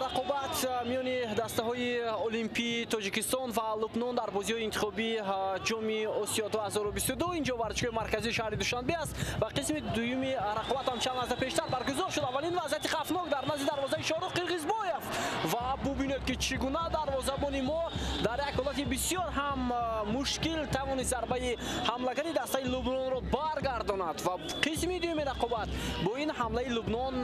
рақобат миёни дастаҳои Олимпии Тоҷикистон ва Лубнон дар бозиҳои интихобии Ҷоми Осиё 2022 инҷо варзишгоҳи марказии шаҳри Душанбе аст ва қисми дуюми рақобат ҳам чанд лаҳза пештар баргузор шуд. Аввалин вазъияти хавфнок дар назди дарвозаи Шоҳрух Қирғизбоев ва бубинед, ки чӣ гуна дарвозабони мо дар як ҳолати бисёр ҳам мушкил тавонист зарбаи ҳамлагари дастаи Лубнонро баргардонад ва қисми дуюми рақобат бо ин ҳамлаи Лубнон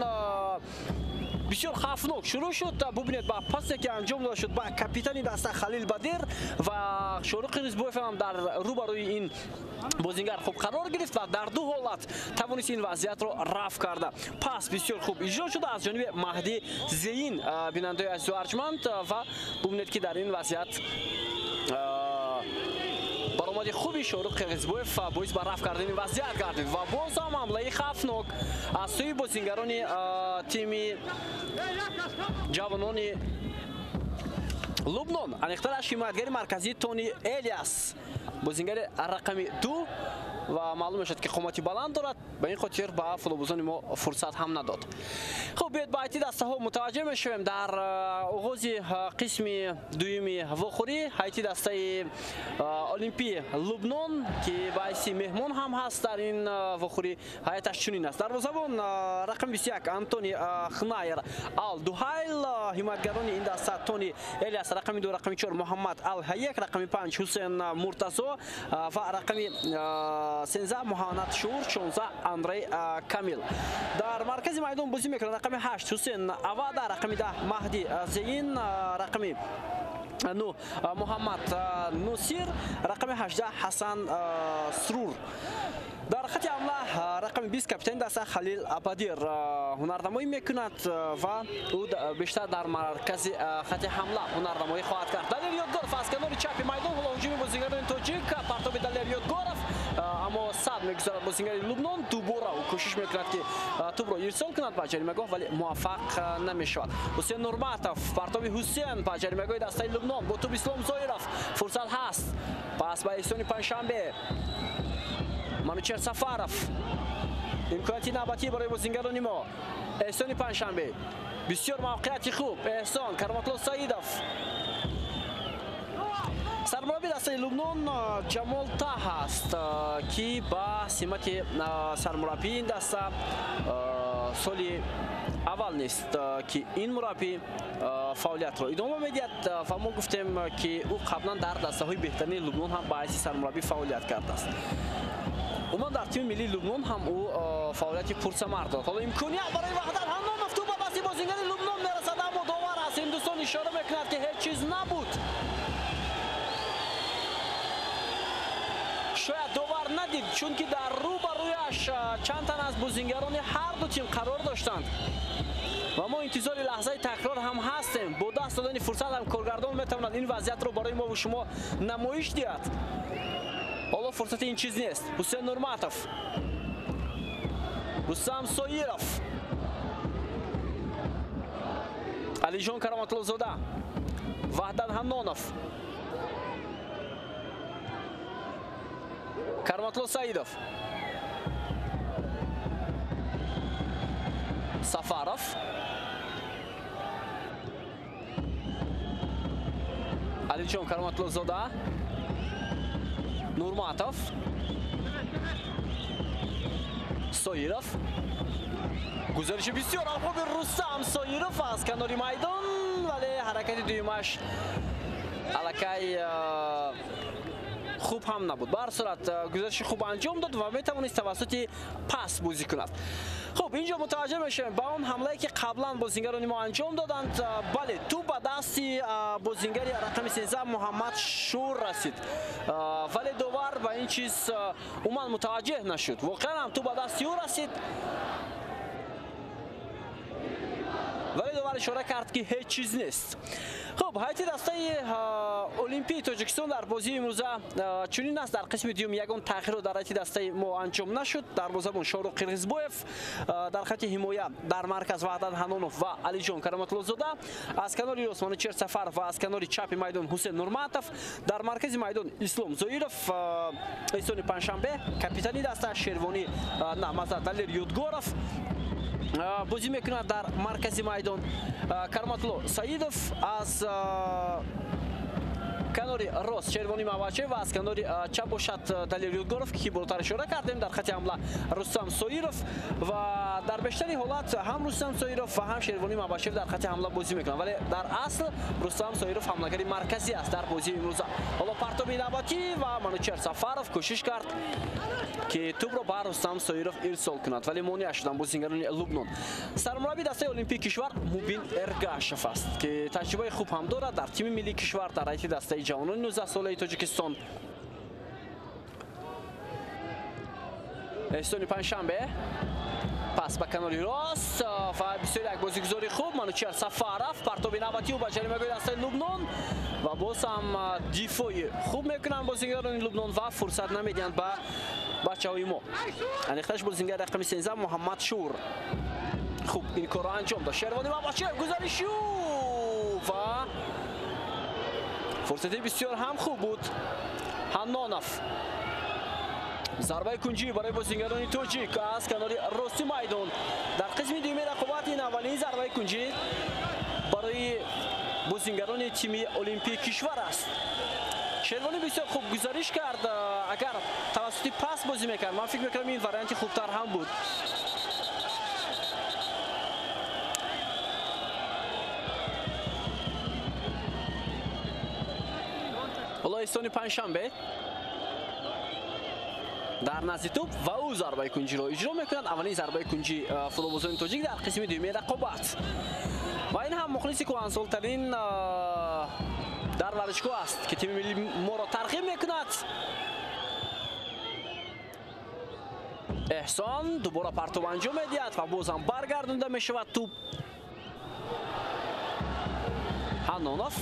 бисёр хавфнок шурӯъ шуд. Бубинед, ба пасе ки анҷом дода шуд ба капитани даста Халил Бадир ва Шоҳрух Қирғизбоев ҳам дар рӯбарӯи ин бозингар хуб қарор гирифт ва дар ду ҳолат тавонист ин вазъиятро рафъ карда. Пас бисёр хуб иҷро шуда аз ҷониби Маҳди Зеин, бинандаи азизу арҷманд, ва бубинед, ки дар ин вазъият баромади хуби Шоҳрух Қирғизбоев боис ба рафъ кардани вазъият гардид ва боз ҳам ҳамлаи хавфнок аз сӯи бозингарони тими ҷавонони Лубнон, аниқтараш ҳимоятгари марказии Тони Элиас, бозингари рақами 2 ва маълум мешавад, ки қомати баланд дорад, ба ин хотир ба футболбозони мо фурсат ҳам надод. Хуб, биёед ба ҳайати дастаҳо мутаваҷҷеҳ мешавем. Дар оғози қисми дуюми вохӯрӣ ҳайати дастаи Олимпии Лубнон, ки ба ҳайси меҳмон ҳам ҳаст дар ин вохӯрӣ, ҳайаташ чунин аст. Дарвозабон рақами 21 Антони Хнайер Ал Дуҳайл, ҳимоятгарони ин даста Тони Элиас рақами 2, рақами 4 Муҳаммад Ал Ҳаек, рақами 5 Ҳусен Муртазо ва рақами 13 Муҳаннад Шур, 16 Андрей Камил. Дар маркази майдон бозӣ мекунад рақами 8 Ҳусен Авада, рақами 10 Маҳди Зеин, рақами 9 Муҳаммад Нусир, рақами 18 Ҳасан Срур. Дар хати ҳамла рақами 20 капитани даста Халил Бадир ҳунарнамоӣ мекунад ва ӯ бештар дар маркази хати ҳамла ҳунарнамоӣ хоҳад кард. Далер Ёдгоров аз канори чапи майдон, ҳоло ҳуҷуми бозингарони тоҷик, партоби Далер Ёдгоров, аммо сад мегузарад бозингари Лубнон. Дубора ӯ кӯшиш мекунад, ки тӯбро ирсол кунад ба ҷаримагоҳ, вале муваффақ намешавад. Ҳусен Нурматов, партоби Ҳусен ба ҷаримагоҳи дастаи Лубнон, бо тӯб Ислом Зоиров, фурсат ҳаст. Пас ба Эҳсони Панҷшанбе, Манучер Сафаров, имконияти навбатӣ барои бозингарони мо. Эҳсони Панҷшанбе, бисёр мавқеияти хуб. Эҳсон, Кароматло Саидов. Сармурабби дастаи Лубнон Ҷамол Таҳ аст, ки ба симати сармураббии ин даста соли аввал нест, ки ин мураббӣ фаъолиятро идома медиҳад ва мо гуфтем, ки ӯ қаблан дар дастаҳои беҳтарини Лубнон ҳам ба ҳайси сармураббӣ фаъолият кардааст. Умуман дар тими миллии Лубнон ҳам ӯ фаъолияти пурсамар дорад. Ҳоло имконият барои Ваҳдат Ҳаннонов, тӯб ба дасти бозингари Лубнон мерасад, аммо довар аз Ҳиндустон ишора мекунад, ки ҳеҷ чиз набуд. Шояд довар надид, чунки дар рӯбарӯяш чанд тан аз бозингарони ҳар ду тим қарор доштанд ва мо интизори лаҳзаи такрор ҳам ҳастем. Бо даст додани фурсат ҳам коргардон метавонад ин вазъиятро барои мо ва шумо намоиш диҳад. Ҳоло фурсати ин чиз нест. Ҳусен Нурматов, Рустам Соиров, Алиҷон Кароматлозода, Ваҳдат Ҳаннонов, Кароматло Саидов, Сафаров, Алиҷон Кароматлозода, Нурматов, Соиров. Гузариши бисёр хуби Рустам Соиров аз канори майдон, вале ҳаракати дуюмаш аллакай хуб ҳам набуд. Ба ҳар сурат гузариши хуб анҷом дод ва метавонист тавассути пас бозӣ кунад. Хуб, инҷо мутаваҷҷеҳ мешавем ба он ҳамлае, ки қаблан бозингарони мо анҷом доданд. Бале, тӯб ба дасти бозингари рақами 13 Муҳаммад Шур расид, вале довар ба ин чиз умуман мутаваҷҷеҳ нашуд. Воқеан ҳам тӯб ба дасти ӯ расид, вале довар ишора кард, ки ҳеҷ чиз нест. Хуб, ҳайати дастаи Олимпии Тоҷикистон дар бозии имрӯза чунин аст. Дар қисми дуюм ягон тағйирро дар ҳайати дастаи мо анҷом нашуд. Дарвозабон Шоҳрух Қирғизбоев, дар хати ҳимоя дар марказ Ваҳдат Ҳаннонов ва Алиҷон Кароматлозода, аз канори рост Манучер Сафаров ва аз канори чапи майдон Ҳусен Нурматов, дар маркази майдон Ислом Зоиров, Эҳсони Панҷшанбе, капитани даста Шервонӣ Намазад Далер Ёдгоров. Бозӣ мекунад дар маркази майдон. Кароматулло Саидов аз канори рост Шервони Мавачев ва аз канори чап бошад Далер Ёдгоров, ки болотар ишора кардем. Дар хати ҳамла Рустам Соиров ва дар бештари ҳолат ҳам Рустам Соиров ва ҳам Шервони Мавачев дар хати ҳамла бозӣ мекунанд, вале дар асл Рустам Соиров ҳамлагари марказӣ аст дар бозии имрӯза. Ҳоло партоби навбатӣ ва Манучер Сафаров кӯшиш кард, ки тӯбро ба Рустам Соиров ирсол кунад, вале монеа шуданд бозигарони Лубнон. Сармурабби дастаи Олимпии кишвар Мубин Эргашев аст, ки таҷрибаи хуб ҳам дорад дар тими миллии кишвар, дар ҳайати дастаи ҷавонони 19 солаи Тоҷикистон. Эҳсони Панҷшанбе пас ба канори рост ва бисёр як бозигузори хуб Манучер Сафаров, партоби навбатӣ ба ҷаримагоҳи дастаи Лубнон ва боз ҳам дифои хуб мекунанд бозигарони Лубнон ва фурсат намедиҳанд ба бачаҳои мо. Аниқтараш бозигари рақами 13 Муҳаммад Шур хуб ин корро анҷом дод. Шервони Мавачев гузаришу ва фурсати бисёр ҳам хуб буд. Ҳаннонов зарбаи кунҷӣ барои бозигарони тоҷик аз канори рости майдон. Дар қисми дуюми рақобат ин аввалин зарбаи кунҷӣ барои бозигарони тими Олимпии кишвар аст. Шервонӣ бисёр хуб гузариш кард. Агар тавассути пас бозӣ мекард, ман фикр мекунам ин варианти хубтар ҳам буд. Ҳоло Эҳсони Панҷшанбе дар назди тӯб ва ӯ зарбаи кунҷиро иҷро мекунад. Аввалин зарбаи кунҷи футболбозони тоҷик дар қисми дуюми рақобат. Ва ин ҳам мухлиси кӯҳансолтарин дар варзишгоҳ аст, ки тими миллии моро тарғиб мекунад. Эҳсон дубора партов анҷом медиҳад ва боз ҳам баргардонда мешавад тӯб. Ҳаннонов,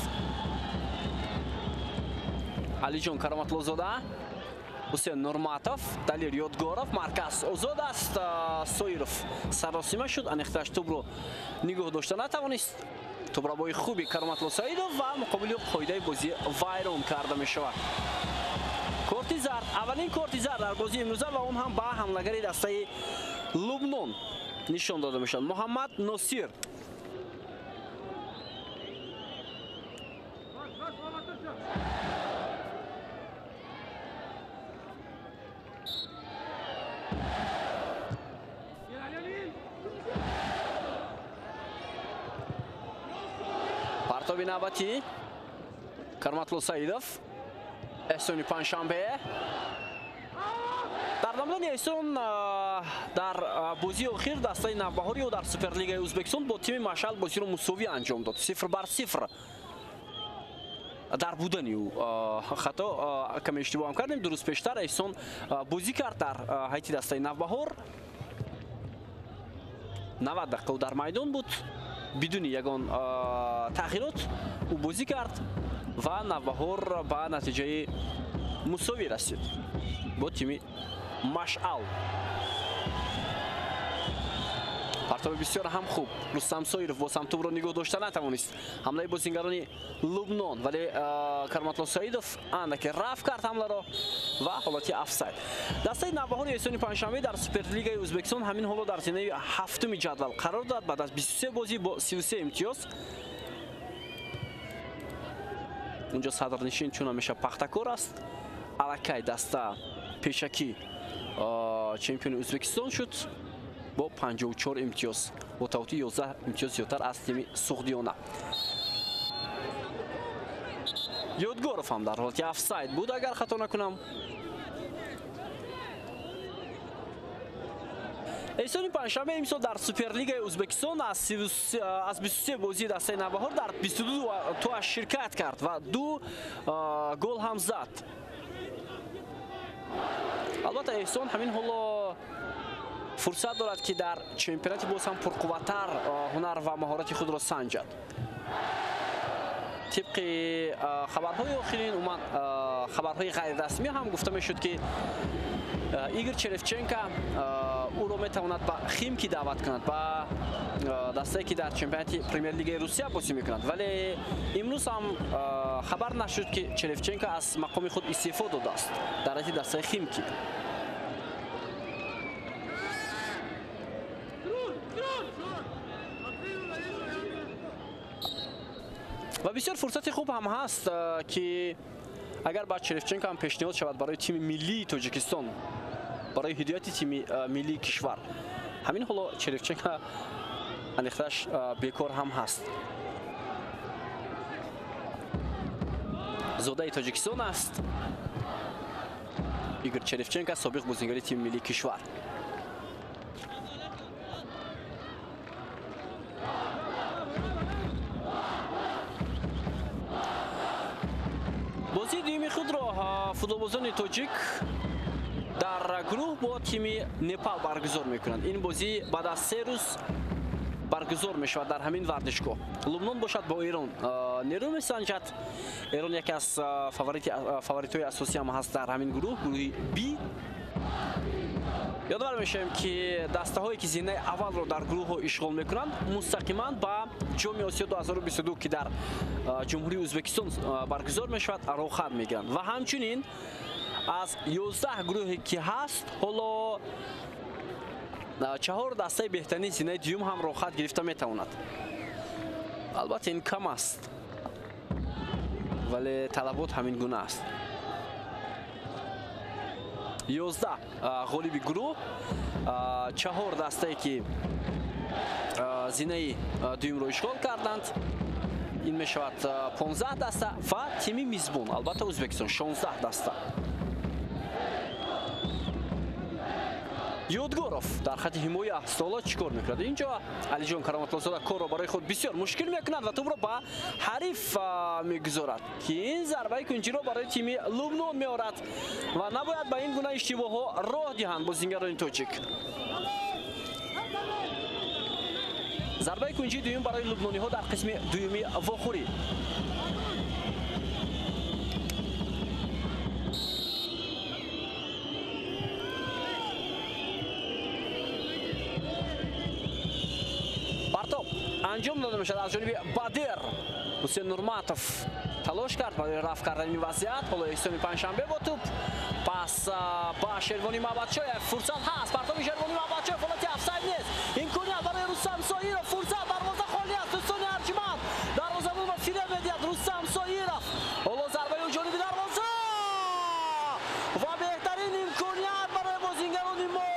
Алиҷон Кароматлозода, Ҳусен Нурматов, Далер Ёдгоров, марказ озод аст. Соиров саросима шуд, аниқтараш тӯбро нигоҳ дошта натавонист. Тӯбрабои хуби Кароматло Саидов ва муқобили қоидаи бозӣ вайрон карда мешавад. Корти зард, аввалин корти зард дар бозии имрӯза ва он ҳам ба ҳамлагари дастаи Лубнон нишон дода мешавад. Муҳаммад Носир. Партоби навбатӣ Кароматло Саидов, Эҳсони Панҷшанбе. Дар намудани Эҳсон дар бозии охир дастаи Навбаҳори ӯ дар Суперлигаи Ӯзбекистон бо тими Машал бозиро мусовӣ анҷом дод. 0-0. Дар будани ӯ хато каме иштибоҳам кардем. Ду рӯз пештар Эҳсон бозӣ кард дар ҳайати дастаи Навбаҳор. 90 дақиқа ӯ дар майдон буд. Бидуни ягон тағйирот ӯ бозӣ кард ва Навбаҳор ба натиҷаи мусовӣ расид бо тими Машъал. Партоби бисёр ҳам хуб. Рустам Соиров боз ҳам тӯбро нигоҳ дошта натавонист. Ҳамлаи бозигарони Лубнон, вале Кароматло Саидов андаке рафт кард ҳамларо ва ҳолати офсайд. Дастаи Навбаҳори Эҳсони Панҷшанбе дар Суперлигаи Ӯзбекистон ҳамин ҳоло дар зинаи ҳафтуми ҷадвал қарор дорад баъд аз 23 бозӣ бо 33 имтиёз. Унҷо садрнишин чун ҳамеша Пахтакор аст. Аллакай даста пешакӣ чемпиони Ӯзбекистон шуд бо 54 имтиёз, бо тафовути 11 имтиёз зиёдтар аз тими Суғдиёна. Ёдгоров ҳам дар ҳолати офсайд буд, агар хато накунам. Эҳсони Панҷшанбе имсол дар Суперлигаи Ӯзбекистон аз 23 бозии дастаи Навбаҳор дар 22 тоаш ширкат кард ва 2 гол ҳам зад. Албатта Эҳсон ҳамин ҳоло фурсат дорад, ки дар чемпионати боз ҳам пурқувваттар ҳунар ва маҳорати худро санҷад. Тибқи хабарҳои охирин, умуман хабарҳои ғайрирасмӣ ҳам гуфта мешуд, ки Игор Черевченко ӯро метавонад ба Химки даъват кунад, ба дастае, ки дар чемпионати Премер-лигаи Русия бозӣ мекунад. Вале имрӯз ҳам хабар нашуд, ки Черевченко аз мақоми худ истеъфо додааст дар ҳайати дастаи Химки. Ва бисёр фурсати хуб ҳам ҳаст, ки агар ба Черевченко ҳам пешниҳод шавад барои тими миллии Тоҷикистон, барои ҳидояти тими миллии кишвар. Ҳамин ҳоло Черевченко андехтааш бекор ҳам ҳаст. Зодаи Тоҷикистон аст Игор Черевченко, собиқ бозингари тими миллии кишвар. Бозии дуюми худро футболбозони тоҷик дар гурӯҳ бо тими Непал баргузор мекунанд. Ин бозӣ баъд аз 3 рӯз баргузор мешавад дар ҳамин варзишгоҳ. Лубнон бошад бо Эрон нерӯ месанҷад. Эрон яке аз фаворитҳои асосӣ ҳам ҳаст дар ҳамин гурӯҳ, гурӯҳи Б. Ёдовар мешавем, ки дастаҳое ки зинаи аввалро дар гурӯҳҳо ишғол мекунанд, мустақиман ба Ҷоми Осиё 2022, ки дар Ҷумҳурии Ӯзбекистон баргузор мешавад, роҳхат мегиранд. Ва ҳамчунин аз 11 гурӯҳе ки ҳаст, ҳоло 4 дастаи беҳтарини зинаи дуюм ҳам роҳхат гирифта метавонад. Албатта ин кам аст, вале талабот ҳамин гуна аст. 11 ғолиби гурӯҳ, 4 дастае ки зинаи дуюмро ишғол карданд, ин мешавад 15 даста ва тими мизбон, албатта Ӯзбекистон, 16 даста. Ёдгоров дар хати ҳимоя ҳоло чӣ кор мекунад? Инҷо Алиҷон Кароматлозода корро барои худ бисёр мушкил мекунад ва тӯбро ба ҳариф мегузорад, ки ин зарбаи кунҷиро барои тими Лубнон меорад ва набояд ба ин гуна иштибоҳҳо роҳ диҳанд бозингарони тоҷик. Зарбаи кунҷии дуюм барои лубнониҳо дар қисми дуюми вохӯрӣ. Анҷом дода мешавад аз ҷониби Бадир. Ҳусейн Нурматов талош кард барои рафт кардани ин вазъият. Ҳоло Эҳсони Панҷшанбе бо тӯб пас ба Шервони Мабадшоев фурсат ҳаст. Партоби Шервони Мабадшоев, ҳолати офсайд нест. Имконият барои Рустам Соиров, фурсат, дарвоза холӣ аст. Дӯстони арҷманд, дарвозабонро фиреб медиҳад Рустам Соиров. Ҳоло зарбаи ҷониби дарвоза ва беҳтарин имконият барои бозингарони мо,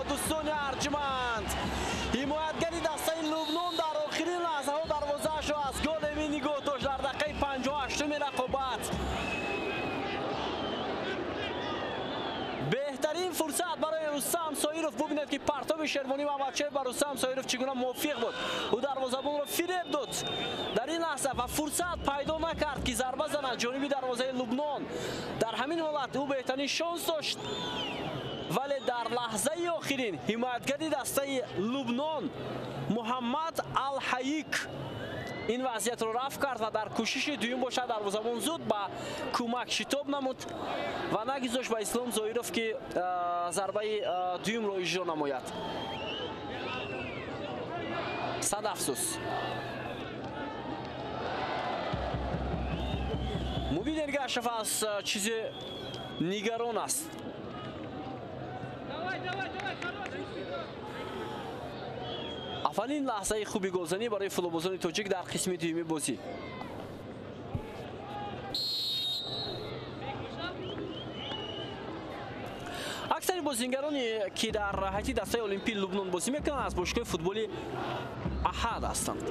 дӯстони арҷманд. Ҳимоятгари дастаи Лубнон дар охирин лаҳзаҳо дарвозаашро аз гол эмин нигоҳ дошт дар дақиқаи 58-уми рақобат. Беҳтарин фурсат барои Рустам Соиров. Бубинед, ки партоби Шервонӣ Мамадшоев ба Рустам Соиров чӣ гуна мувофиқ буд. Ӯ дарвозабонро фиреб дод дар ин лаҳза ва фурсат пайдо накард, ки зарба занад ҷониби дарвозаи Лубнон. Дар ҳамин ҳолат ӯ беҳтарин шонс дошт, вале дар лаҳзаи охирин ҳимоятгари дастаи Лубнон Муҳаммад Алҳаик ин вазъиятро рафт кард ва дар кӯшиши дуюм бошад дарвозабон зуд ба кӯмак шитоб намуд ва нагузошт ба Ислом Зоиров, ки зарбаи дуюмро иҷро намояд. Сад афсӯс. Мубин Эргашев аз чизе нигарон аст. Аввалин лаҳзаи хуби голзанӣ барои футболбозони тоҷик дар қисми дуюми бозӣ. Аксари бозингароне ки дар ҳайати дастаи Олимпии Лубнон бозӣ мекунанд, аз бошгоҳи футболи Аҳад ҳастанд.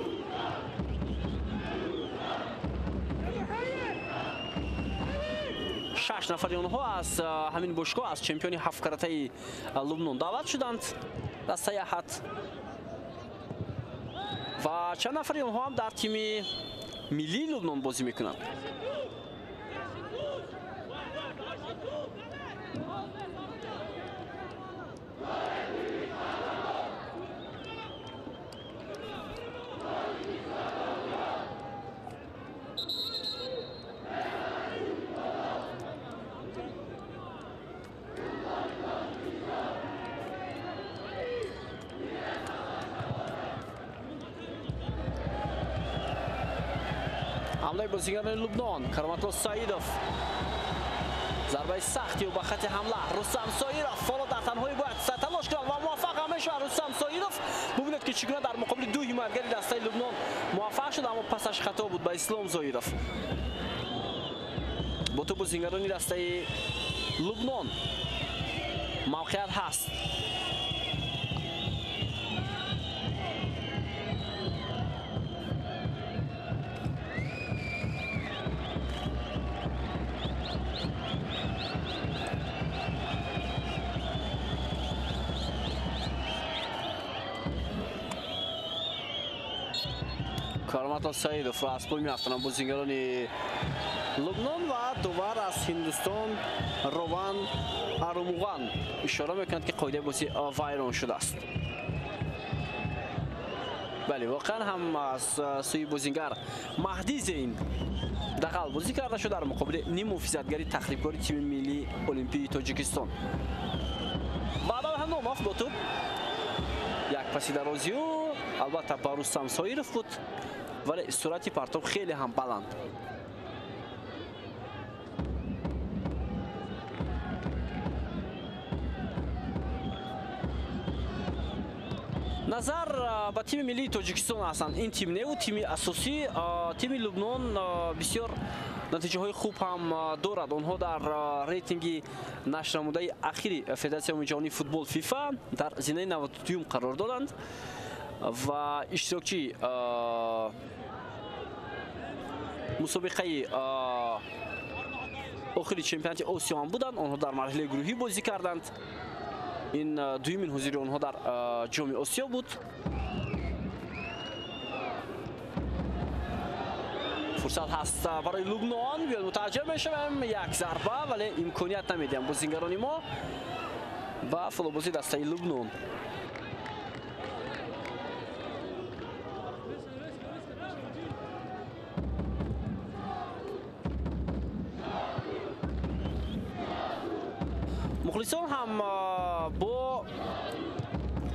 Шаш нафари онҳо аз ҳамин бошгоҳ, аз чемпиони ҳафткаратаи Лубнон даъват шуданд дастаи Аҳад. Ва чанд нафари онҳо ҳам дар тими миллии Лубнон бозӣ мекунанд. ҳамлаи бозигарони Лубнон, Кароматло Саидов, зарбаи сахти ӯ ба хати ҳамла. Рустам Соиров ҳоло дар танҳоӣ бояд талош кунад ва муваффақ ҳам мешавад Рустам Соиров. Бубинед ки чӣ гуна дар муқобили ду ҳимоятгари дастаи Лубнон муваффақ шуд, аммо пасаш хато буд ба Ислом Зоиров. Бо тӯб бозингарони дастаи Лубнон мавқеият ҳаст. Кароматулло Саидов ро аз пой меафтонанд бозингарони Лубнон ва довар аз Ҳиндустон Рован Арумуған ишора мекунад, ки қоидаи бозӣ вайрон шудааст. Бале, воқеан ҳам аз сӯи бозингар Маҳди Зейн дағал бозӣ карда шуд дар муқобили ниммуҳофизатгари тахрибкори тими миллии Олимпии Тоҷикистон. Баъдан Ҳанномов бо тӯб як паси дарозиу албатта ба Рустам Соиров буд, вале суръати партоб хеле ҳам баланд. Назар ба тими миллии Тоҷикистон ҳастанд. Ин тим неву тими асосӣ. Тими Лубнон бисёр натиҷаҳои хуб ҳам дорад. Онҳо дар рейтинги нашрнамудаи ахири Федератсияи умумиҷаҳонии футбол ФИФА дар зинаи 92-юм қарор доранд ва иштирокчии мусобиқаи охири чемпионати Осиё ҳам буданд. Онҳо дар марҳилаи гурӯҳӣ бозӣ карданд. Ин дуюмин ҳузури онҳо дар ҷоми Осиё буд. Фурсат ҳаст барои Лубнон. Биёд мутаваҷҷеҳ мешавем, як зарба, вале имконият намедиҳанд бозингарони мо ба футболбози дастаи Лубнон. Мухлисон ҳам бо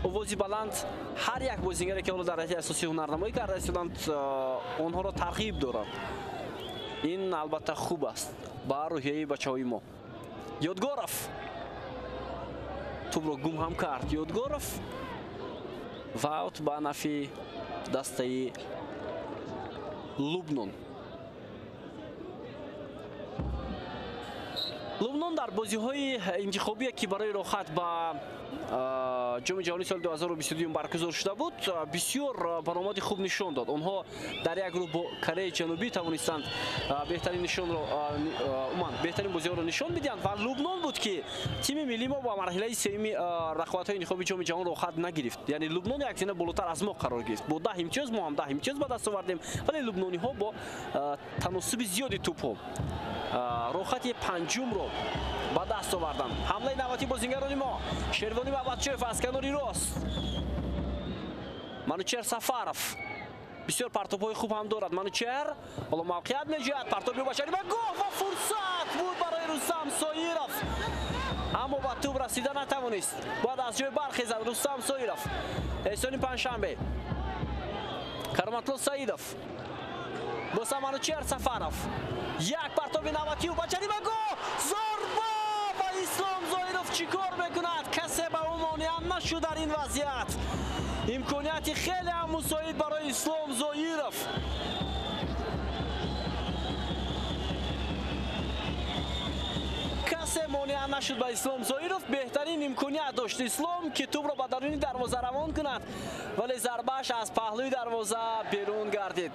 овози баланд ҳар як бозингаре ки ҳоло дар ҳайати асосӣ ҳунарнамоӣ карда истоданд, онҳоро тарғиб доранд. Ин албатта хуб аст ба рӯҳияи бачаҳои мо. Ёдгоров тӯбро гум ҳам кард. Ёдгоров ва аут ба нафи дастаи Лубнон. Лубнон дар бозиҳои интихобие ки барои роҳат ба ҷоми ҷаҳонии соли 2022 баргузор шуда буд, бисёр баромади хуб нишон дод. Онҳо дар як гурӯҳ бо Кореяи Ҷанубӣ тавонистанд беҳтарин нишонро, умуман беҳтарин бозиҳоро нишон бидиҳанд ва Лубнон буд ки тими миллии мо ба марҳилаи сеюми рақобатҳои интихоби ҷоми ҷаҳон роҳат нагирифт. Яъне Лубнон як зина болотар аз мо қарор гирифт. Бо 10 имтиёз, мо ҳам 10 имтиёз ба даст овардем, вале лубнониҳо бо таносуби зиёди тӯбҳо роҳати панҷумро ба даст оварданд. Ҳамлаи навбатии бозингарони мо. Шервонӣ Бабатчоев аз канори рост. Манучер Сафаров бисёр партобҳои хуб ҳам дорад. Манучер ҳоло мавқеият меҷӯяд. Партоби башари ба гол ва фурсат буд барои Рустам Соиров, аммо ба тӯб расида натавонист. Бояд аз ҷой бархезад Рустам Соиров. Эҳсони Панҷшанбе, Кароматло Саидов, боз Манучер Сафаров. Як партоби навбатию ба ҷарима гол, зарба ва Ислом Зоиров чӣ кор мекунад? Касе ба ӯ монеа нашуд дар ин вазъият. Имконияти хеле ҳам мусоид барои Ислом Зоиров. Касе монеа нашуд ба Ислом Зоиров. Беҳтарин имконият дошт Ислом ки тӯбро ба даруни дарвоза равон кунад, вале зарбааш аз паҳлӯи дарвоза берун гардид.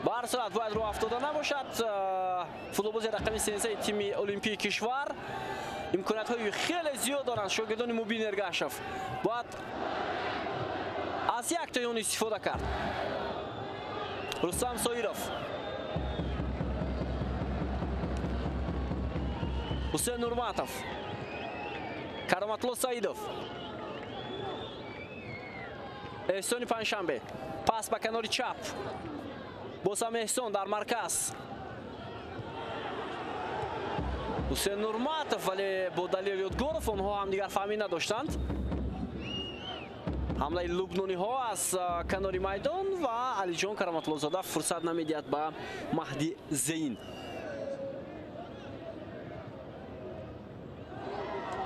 Ба ҳар сурат бояд роҳ афтода набошад. Футболбози рақами 13 тими Олимпии кишвар имкониятҳои хеле зиёд доранд шогирдони Мубин Эргашев. Бояд аз яктои он истифода кард. Рустам Соиров, Ҳусейн Нурматов, Кароматло Саидов, Эҳсони Панҷшанбе, пас ба канори чап. Боз ҳам Эҳсон дар марказ. Ҳусейн Нурматов, вале бо Далер Ёдгоров онҳо ҳамдигар фаҳмӣ надоштанд. Ҳамлаи лубнониҳо аз канори майдон ва Алиҷон Кароматлозода фурсат намедиҳад ба Маҳди Зейн.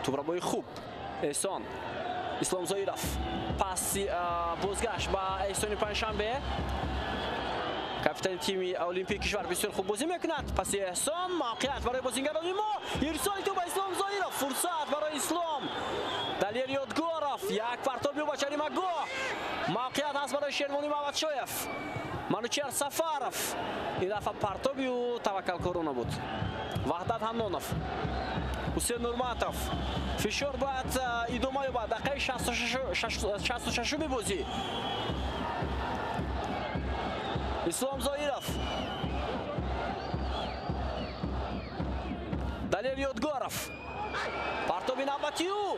Тӯбрабои хуб Эҳсон, Ислом Зоиров, паси бозгашт ба Эҳсони Панҷшанбе. Капитани тими Олимпии кишвар бисёр хуб бозӣ мекунад. Паси Эҳсон, мавқеият барои бозингарони мо. Ирсоли тӯб ба Ислом Зоиров, фурсат барои Ислом. Далер Ёдгоров, як партоби ӯ ба ҷаримагоҳ. Мавқеият ҳаст барои Шервони Мамадшоев. Манучер Сафаров, ин дафъа партоби ӯ таваккалкорона буд. Ваҳдат Ҳаннонов, Ҳусен Нурматов. Фишор бояд идома ёбад. Дақиқаи 66-уми бозӣ. Ислом Зоиров, Далер Ёдгоров, партоби навбати ӯ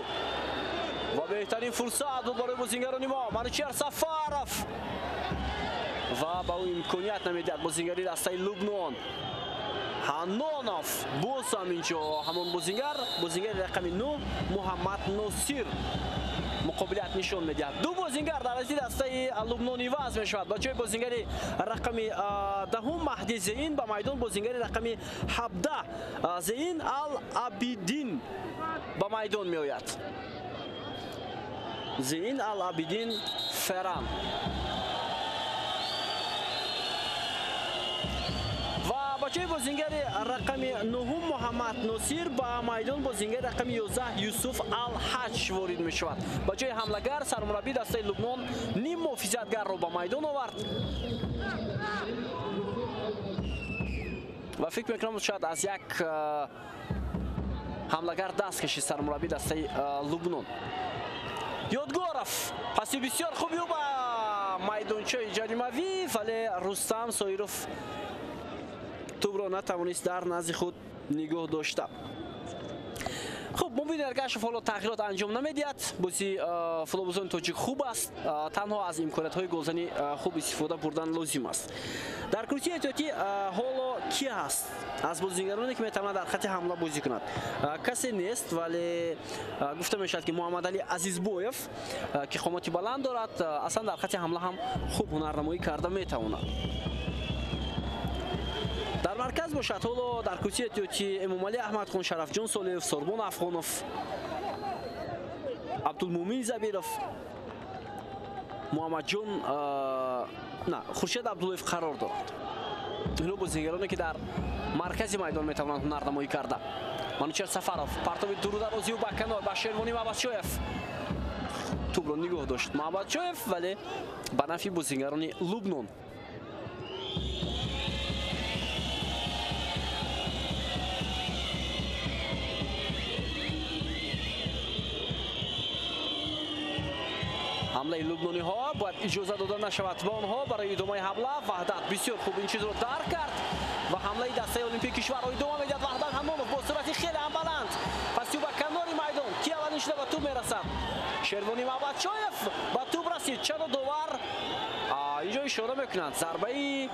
ва беҳтарин фурсат буд барои бозингарони мо. Манучер Сафаров ва ба ӯ имконият намедиҳад бозингари дастаи Лубнон. Ҳаннонов боз ҳам инҷо ҳамон бозингар, бозингари рақами 9 Муҳаммад Носир муқобилият нишон медиҳад. Ду бозингар дар азди дастаи Лубнон иваз мешавад. Ба ҷои бозингари рақами 10 Маҳди Зеин ба майдон бозингари рақами 17 Зеин Ал Абидин ба майдон меояд. Зеин Ал Абидин Феран. Ба ҷои бозингари рақами 9 Муҳаммад Носир ба майдон бозингари рақами 11 Юсуф Алҳаҷ ворид мешавад. Ба ҷои ҳамлагар сармураббии дастаи Лубнон ним муҳофизатгарро ба майдон овард. Ва фикр мекунам шояд аз як ҳамлагар даст кашид сармураббии дастаи Лубнон. Ёдгоров, паси бисёр хуби ӯ ба майдончаи ҷаримавӣ, вале Рустам Соиров тӯбро натавонист дар назди худ нигоҳ дошта. Хуб, Мубин Эргашев ҳоло тағйирот анҷом намедиҳад. Бозии футболбозони тоҷик хуб аст, танҳо аз имкониятҳои голзанӣ хуб истифода бурдан лозим аст. Дар курсии эҳтиётӣ ҳоло ки ҳаст аз бозингароне ки метавонад дар хати ҳамла бозӣ кунад? Касе нест, вале гуфта мешавад ки Муҳаммадалӣ Азизбоев, ки қомати баланд дорад, аслан дар хати ҳамла ҳам хуб ҳунарнамоӣ карда метавонад. Дар марказ бошад ҳоло дар курсии эҳтиётӣ Эмомалӣ Аҳмадхон, Шарафҷон Солиев, Сорбон Афғонов, Абдулмумин Забиров, Муҳаммадҷон на Хуршед Абдуллоев қарор дорад. Инҳо бозингароне ки дар маркази майдон метавонанд ҳунарнамоӣ карда. Манучер Сафаров, партоби дурударозӣ ба канор ба Шервони Мамадшоев. Тӯбро нигоҳ дошт Мамадшоев, вале ба нафъи бозингарони Лубнон. Ҳамлаи лубнониҳо бояд иҷоза дода нашавад ба онҳо барои идомаи ҳамла. Ваҳдат бисёр хуб ин чизро дарк кард ва ҳамлаи дастаи Олимпии кишварро идома медиҳад. Ваҳдат Ҳаннонов бо суръати хеле ҳам баланд паси ӯ ба канори майдон. Ки аввалин шуда ба тӯб мерасад? Шервони Мамадшоев ба тӯб расид. Чаро довар инҷо ишора мекунанд? Зарбаи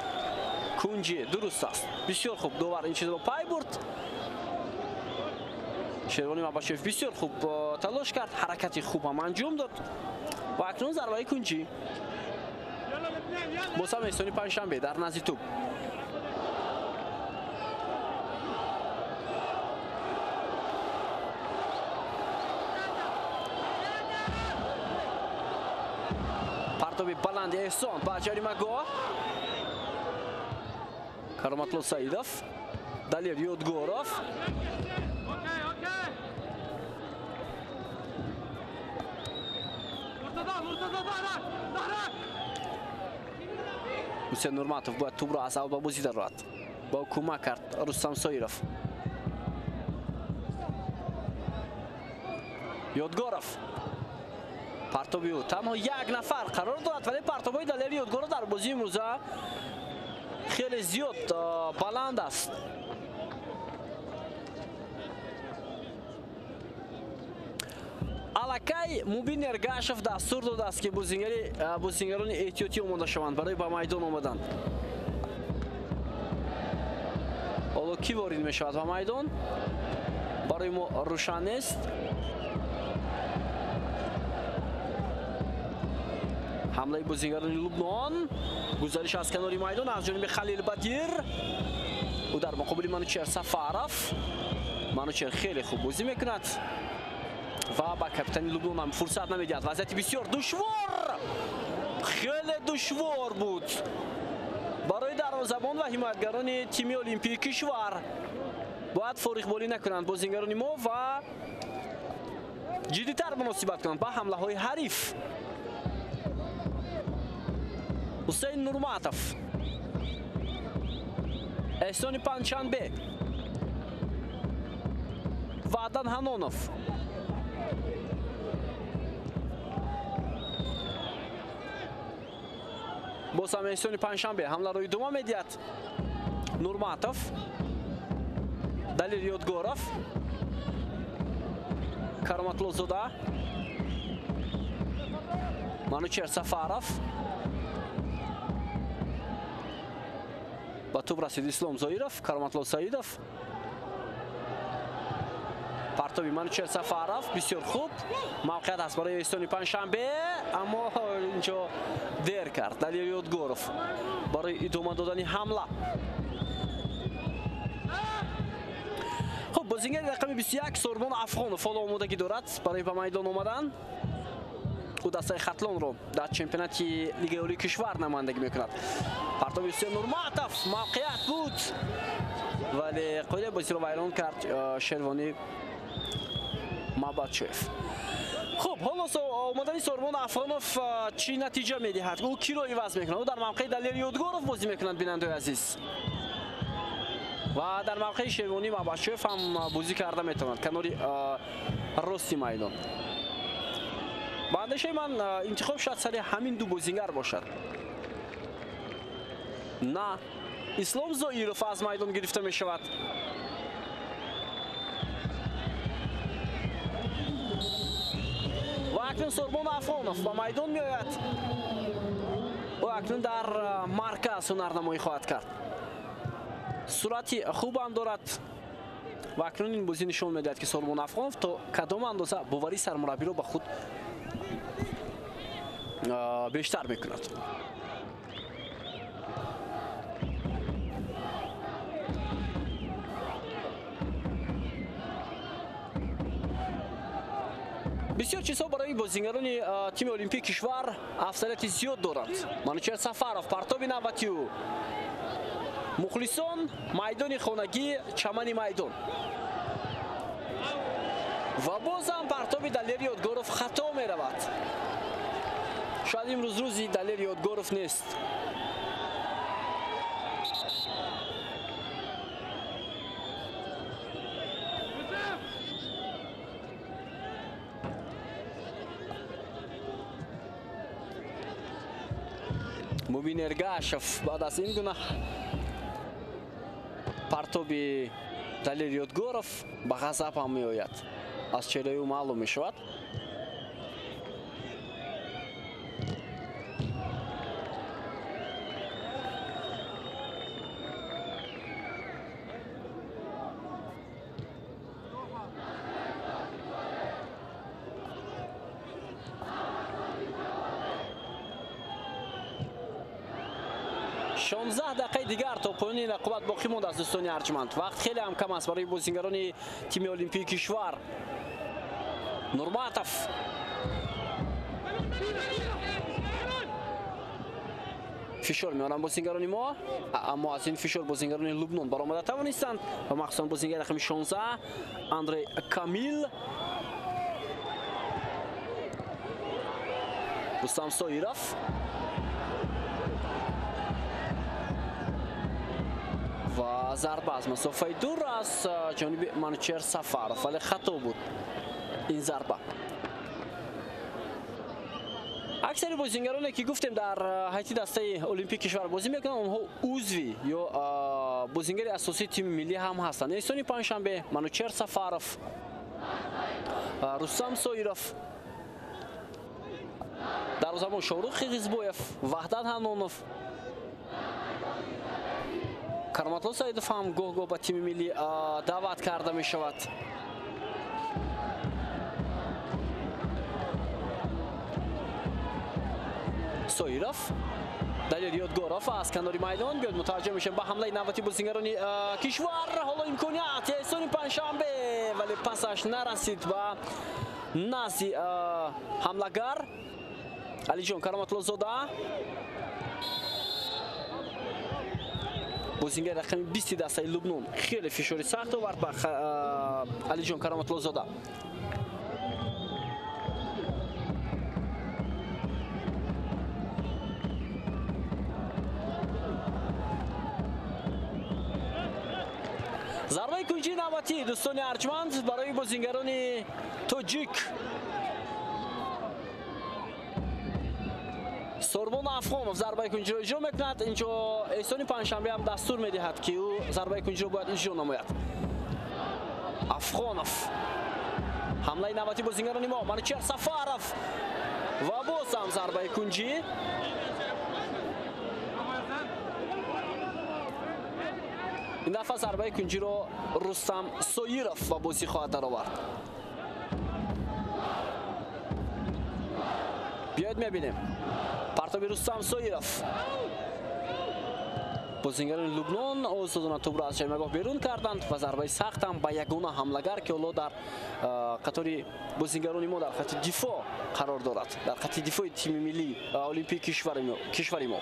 кунҷӣ дуруст аст. Бисёр хуб довар ин чизро пай бурд. Шервони Мамадшоев бисёр хуб талош кард, ҳаракати хуб ҳам анҷом дод. Ва акнун зарбаи кунҷӣ. Боз ҳам Эҳсони Панҷшанбе дар назди тӯб. Партоби баланди Эҳсон ба ҷаримагоҳ. Кароматло Саидов, Далер Ёдгоров. Ҳусен Нурматов бояд тӯбро аз аввал ба бозӣ дарорад. Ба ӯ кӯмак кард Рустам Соиров. Ёдгоров, партоби ӯ танҳо як нафар қарор дорад, вале партобҳои Далери Ёдгоров дар бозии имрӯза хеле зиёд баланд аст. Аллакай Мубин Эргашев дастур додааст, ки бозингарони эҳтиётӣ омода шаванд барои ба майдон омадан. Ҳоло кӣ ворид мешавад ба майдон? Барои мо рӯшан нест. Ҳамлаи бозингарони Лубнон, гузариш аз канори майдон аз ҷониби Халил Бадир. Ӯ дар муқобили Манучер Сафаров. Манучер хеле хуб бозӣ мекунад. Ва ба капитани Лубнон ҳам фурсат намедиҳад. Вазъияти бисёр душвор, хеле душвор буд барои дарвозабон ва ҳимоятгарони тими Олимпии кишвар. Бояд фориғболӣ накунанд бозингарони мо ва ҷиддитар муносибат кунанд ба ҳамлаҳои ҳариф. Ҳусейн Нурматов, Эҳсони Панҷшанбе, Ваъдан Ҳанонов. Боз ҳам Эҳсони Панҷшанбе ҳамларо идома медиҳад. Нурматов, Далер Ёдгоров, Кароматлозода, Манучер Сафаров. Ба тӯб расид Ислом Зоиров, Кароматло Саидов. Партоби Манучер Сафаров бисёр хуб. Мавқеият аст барои Эҳсони Панҷшанбе, аммо инҷо дер кард Далер Ёдгоров барои идома додани ҳамла. Хуб, бозингари рақами 21 Сорбон Афғонов ҳоло омодагӣ дорад барои ба майдон омадан. Ӯ дастаи Хатлонро дар чемпионати Лигаи Олии кишвар намояндагӣ мекунад. Партоби Ҳусейн Нурматов, мавқеият буд, вале қоидаи бозиро вайрон кард Шервонӣ Мабадшоев. Хуб, ҳоло омадани Сорбон Афғонов чӣ натиҷа медиҳад? Ӯ киро иваз мекунад? Ӯ дар мавқеи Далер Ёдгоров бозӣ мекунад, бинандаои азиз. Ва дар мавқеи Шервонӣ Мабадшоев ҳам бозӣ карда метавонад канори рости майдон. Ба андешаи ман интихоб шояд сари ҳамин ду бозингар бошад. На, Ислом Зоиров аз майдон гирифта мешавад. Ва акнун Сорбон Афғонов ба майдон меояд. Ӯ акнун дар марказ ҳунарнамоӣ хоҳад кард. Суръати хубам дорад ва акнун ин бозӣ нишон медиҳад, ки Сорбон Афғонов то кадом андоза боварии сармураббиро ба худ бештар мекунад. Бисёр чизҳо барои бозингарони тими Олимпии кишвар афзалияти зиёд доранд. Манучер Сафаров, партоби навбати ӯ. Мухлисон, майдони хонагӣ, чамани майдон. Ва боз ҳам партоби Далер Ёдгоров хато меравад. Шояд имрӯз рӯзи Далер Ёдгоров нест. Мубин Эргашев баъд аз ин гуна партоби Далер Ёдгоров ба ғазаб ҳам меояд. Аз чеҳраи ӯ маълум мешавад. Дақиқаи дигар то поёни рақобат боқӣ мондааст, дӯстони арҷманд. Вақт хеле ҳам кам аст барои бозингарони тими Олимпии кишвар. Нурматов, фишор меоранд бозингарони мо, аммо аз ин фишор бозингарони Лубнон баромада тавонистанд ва махсусан бозингари рақами 16 Андрей Камил. Рустам Соиров ва зарба аз масофаи дур аз ҷониби Манучер Сафаров, вале хато буд ин зарба. Аксари бозингароне ки гуфтем дар ҳайати дастаи Олимпии кишвар бозӣ мекунанд, онҳо узви ё бозингари асосии тими миллӣ ҳам ҳастанд. Эҳсони Панҷшанбе, Манучер Сафаров, Рустам Соиров, дарвозабон Шоҳрух Қирғизбоев, Ваҳдат Ҳанонов, Кароматло Саидов ҳам гоҳ-гоҳ ба тими миллӣ даъват карда мешавад. Соиров, Далер Ёдгоров аз канори майдон биёд, мутаваҷҷеҳ мешавем ба ҳамлаи навбати бозингарони кишвар. Ҳоло имконият Эҳсони Панҷшанбе, вале пасаш нарасид ба назди ҳамлагар Алиҷон Кароматуллозода. Бозингари рақами 20 дастаи Лубнон хеле фишори сахт овард ба Алиҷон Кароматуллозода. Зарбаи кунҷии навбатӣ, дӯстони арҷманд, барои бозингарони тоҷик. Сорбон Афғонов зарбаи кунҷиро иҷро мекунад. Инҷо Эҳсони Панҷшанбе ҳам дастур медиҳад, ки ӯ зарбаи кунҷиро бояд иҷро намояд. Афғонов. Ҳамлаи навбатӣ бозингарони мо. Манучер Сафаров ва боз ҳам зарбаи кунҷӣ. Ин дафъа зарбаи кунҷиро Рустам Соиров ба бозӣ хоҳад даровард. Биёед мебинем. Партоби Рустам Соиров. Бозингарони Лубнон озодона тӯбро аз ҷаймагоҳ берун карданд ва зарбаи сахт ҳам ба ягона ҳамлагар, ки ҳоло дар қатори бозингарони мо дар хати дифоъ қарор дорад, дар хати дифои тими миллии олимпии кишвари мо.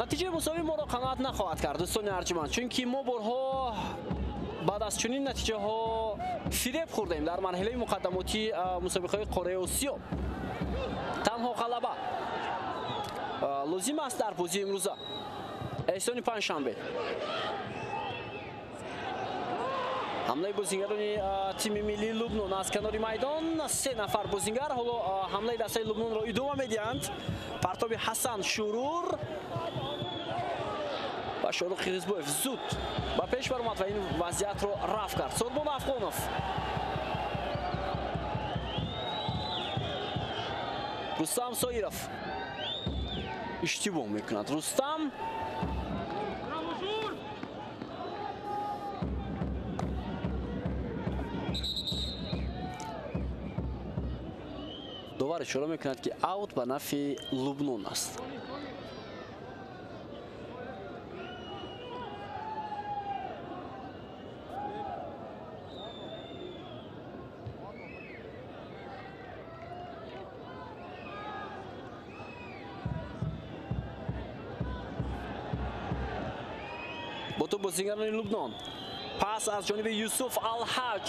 Натиҷаи мусовӣ моро қаноат нахоҳад кард, дӯстони арҷманд, чунки мо борҳо баъд аз чунин натиҷаҳо фиреб хӯрдаем дар марҳилаи муқаддамотии мусобиқаҳои қораи Осиё. Танҳо ғалаба лозим аст дар бозии имрӯза. Эҳсони Панҷшанбе. Ҳамлаи бозингарони тими миллии Лубнон аз канори майдон. 3 нафар бозингар ҳоло ҳамлаи дастаи Лубнонро идома медиҳанд. Партоби Ҳасан Шурур ва Шоҳрух Қирғизбоев зуд ба пеш баромад ва ин вазъиятро рафъ кард. Сорбон Афғонов. Рустам Соиров иштибоҳ мекунад. Рустам довар ишора мекунад, ки аут ба нафъи Лубнон аст. Бо тӯб бозингарони Лубнон. Пас аз ҷониби Юсуф Алҳаҷ.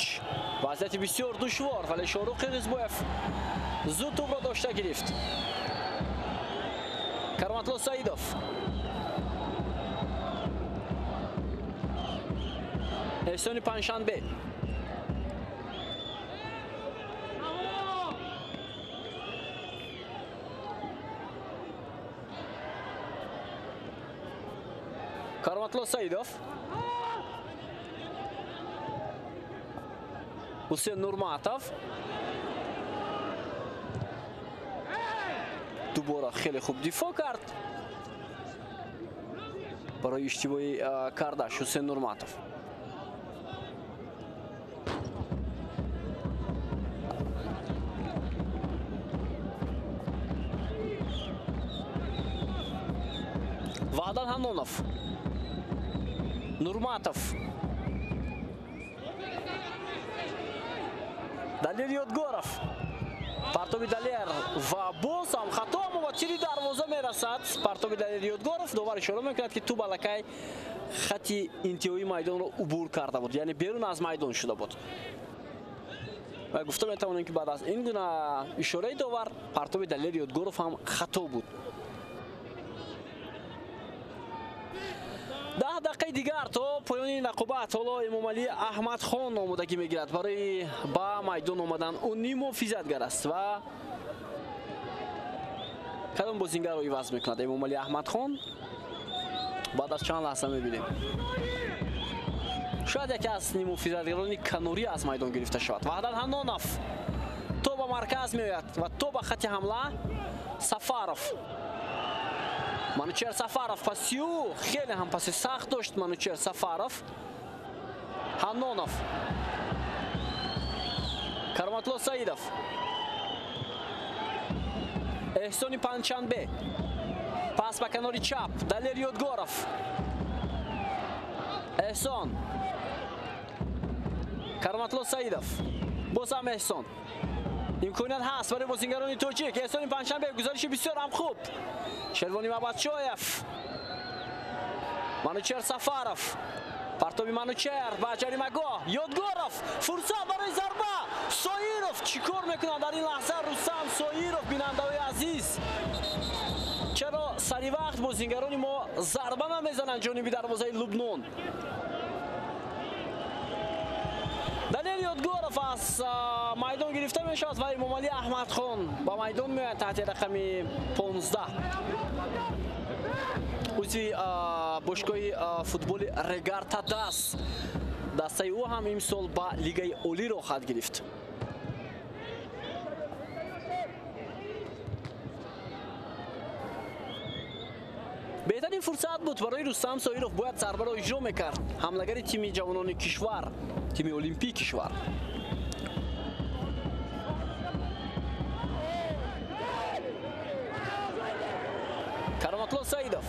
Вазъияти бисёр душвор, вале Шоҳрух Қирғизбоев зуд тӯбро дошта гирифт. Кароматулло Саидов. Эҳсони Панҷшанбе. Кароматулло Саидов. Ҳусен Нурматов. Дубора хеле хуб дифоъ кард барои иштибоҳи кардаш Ҳусен Нурматов. Ваҳдат Ҳаннонов. Нурматов. Далер Ёдгоров. Партоби Далер ва боз ҳам хато, аммо ба тири дарвоза мерасад. Партоби Далер Ёдгоров. Довар ишора мекунад, ки тӯб аллакай хати интиҳоии майдонро убур карда буд, яъне берун аз майдон шуда буд. Ва гуфта метавонем, ки баъд аз ин гуна ишораи довар партоби Далер Ёдгоров ҳам хато буд. 10 дақиқаи дигар то поёни рақобат. Ҳоло Эмомалӣ Аҳмадхон омодагӣ мегирад барои ба майдон омадан. Ӯ ниммуҳофизатгар аст ва кадом бозингарро иваз мекунад Эмомалӣ Аҳмадхон? Баъд аз чанд лаҳза мебинем. Шояд яке аз ниммуҳофизатгарони канорӣ аз майдон гирифта шавад. Ваҳдат Ҳаннонов то ба марказ меояд ва то ба хати ҳамла. Сафаров. Манучер Сафаров паси ӯ хеле ҳам паси сахт дошт Манучер Сафаров. Ҳаннонов. Кароматулло Саидов. Эҳсони Панҷшанбе. Пас ба канори чап. Далер Ёдгоров. Эҳсон. Кароматло Саидов. Боз ҳам Эҳсон. Имконият ҳаст барои бозингарони тоҷик. Эҳсони Панҷшанбе гузариши бисёр ҳам хуб. Шервони Мабадшоев. Манучер Сафаров. Партоби Манучер ба ҷаримагоҳ. Ёдгоров. Фурсат барои зарба. Соиров чӣ кор мекунад дар ин лаҳза? Рустам Соиров, бинандаҳои азиз. Чаро сари вақт бозингарони мо зарба намезананд ҷониби дарвозаи Лубнон? Далер Ёдгоров аз майдон гирифта мешавад ва Эмомалӣ Аҳмадхон ба майдон меояд таҳти рақами 15. Узви бошгоҳи футболи Регар Тадас. Дастаи ӯ ҳам имсол ба Лигаи Олӣ роҳ хоҳад гирифт. Беҳтарин фурсат буд барои Рустам Соиров, бояд зарбаро иҷро мекард. Ҳамлагари тими ҷавонони кишвар, тими олимпии кишвар. Кароматло Саидов.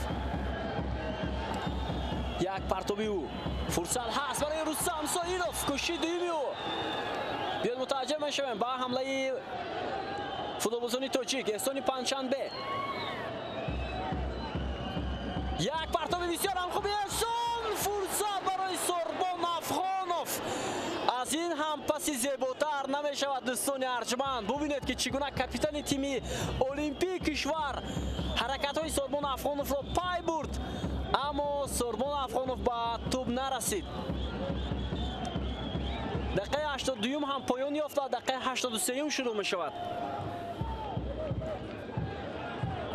Як партоби ӯ. Фурсат ҳаст барои Рустам Соиров. Кӯшиши дуюми ӯ. Биёд мутаваҷҷеҳ мешавем ба ҳамлаи футболбозони тоҷик. Эҳсони Панҷшанбе. Як партоби бисёр ҳам хуби Эҳсон. Фурсат барои Сорбон Афғонов. Аз ин ҳам паси зеботар намешавад, дӯстони арҷманд. Бубинед ки чӣ гуна капитани тими олимпии кишвар ҳаракатҳои Сорбон Афғоновро пай бурд, аммо Сорбон Афғонов ба тӯб нарасид. Дақиқаи 82 ҳам поён ёфт ва дақиқаи 83 шурӯъ мешавад.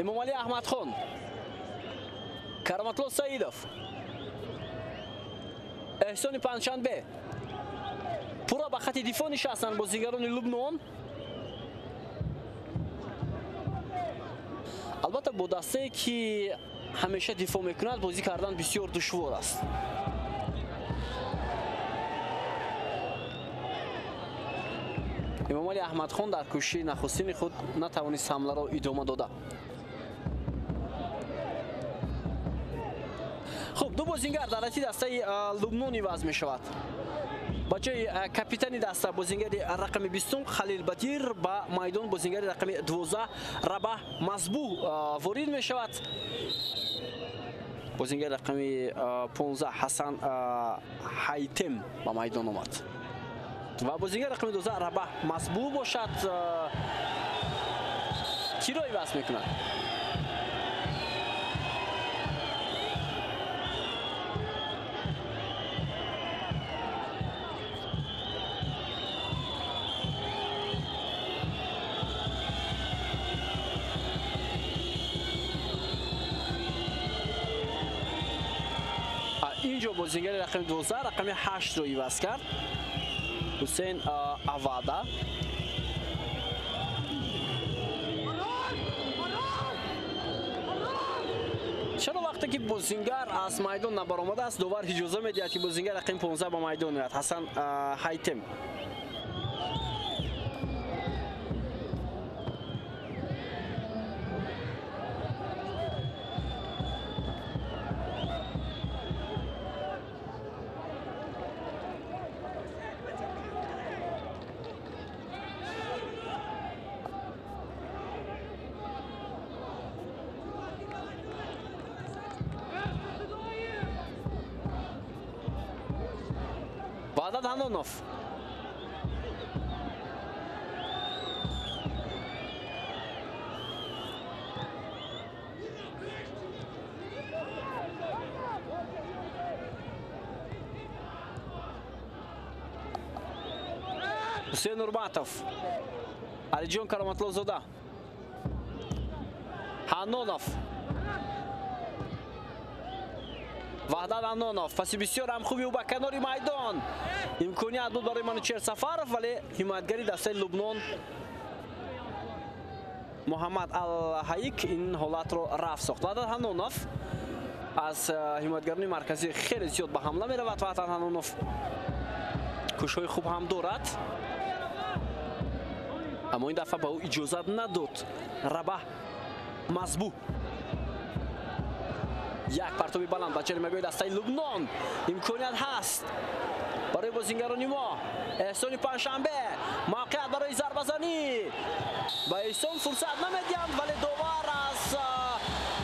Эмомалӣ Аҳмадхон. Кароматло Саидов. Эҳсони Панҷшанбе. Пурра ба хати дифоъ нишастанд бозингарони Лубнон. Албатта бо дастае ки ҳамеша дифоъ мекунад бозӣ кардан бисёр душвор аст. Эмомалӣ Аҳмадхон дар кӯшиши нахустини худ натавонист ҳамларо идома дода. Хуб, ду бозингар дар ҳайати дастаи Лубнон иваз мешавад. Ба ҷои капитани даста бозингари рақами 20 Халил Бадир ба майдон бозингари рақами 12 Рабаҳ Мазбуҳ ворид мешавад. Бозингари рақами 15 Ҳасан Ҳайтем ба майдон омад. Ва бозингари рақами 12 Рабаҳ Мазбуҳ бошад, киро иваз мекунад? Инҷо бозингари рақами 12 рақами 8-ро иваз кард. Ҳусейн Авада. Чаро вақте ки бозингар аз майдон набаромадааст, довар иҷоза медиҳад ки бозингар рақами 15 ба майдон ояд? Ҳасан Ҳайтем. Ваҳдат Ҳаннонов. Ҳусейн Нурматов. Алиҷон Кароматлозода. Ҳаннонов. Ваҳдат Ҳаннонов. Паси бисёр ҳам хуби ӯ ба канори майдон. Имконият буд барои Манучер Сафаров, вале ҳимоятгари дастаи Лубнон Муҳаммад Алҳаик ин ҳолатро рафт сохт. Ваҳдат Ҳаннонов аз ҳимоятгарони марказӣ хеле зиёд ба ҳамла меравад. Ваҳдат Ҳаннонов кӯшҳои хуб ҳам дорад, аммо ин дафъа ба ӯ иҷозат надод Рабаҳ Мазбуҳ. Як партоби баланд ба ҷаримагоҳи дастаи Лубнон. Имконият ҳаст барои бозингарони мо. Эҳсони Панҷшанбе мавқеият барои зарбазанӣ. Ба Эҳсон фурсат намедиҳанд, вале довар аз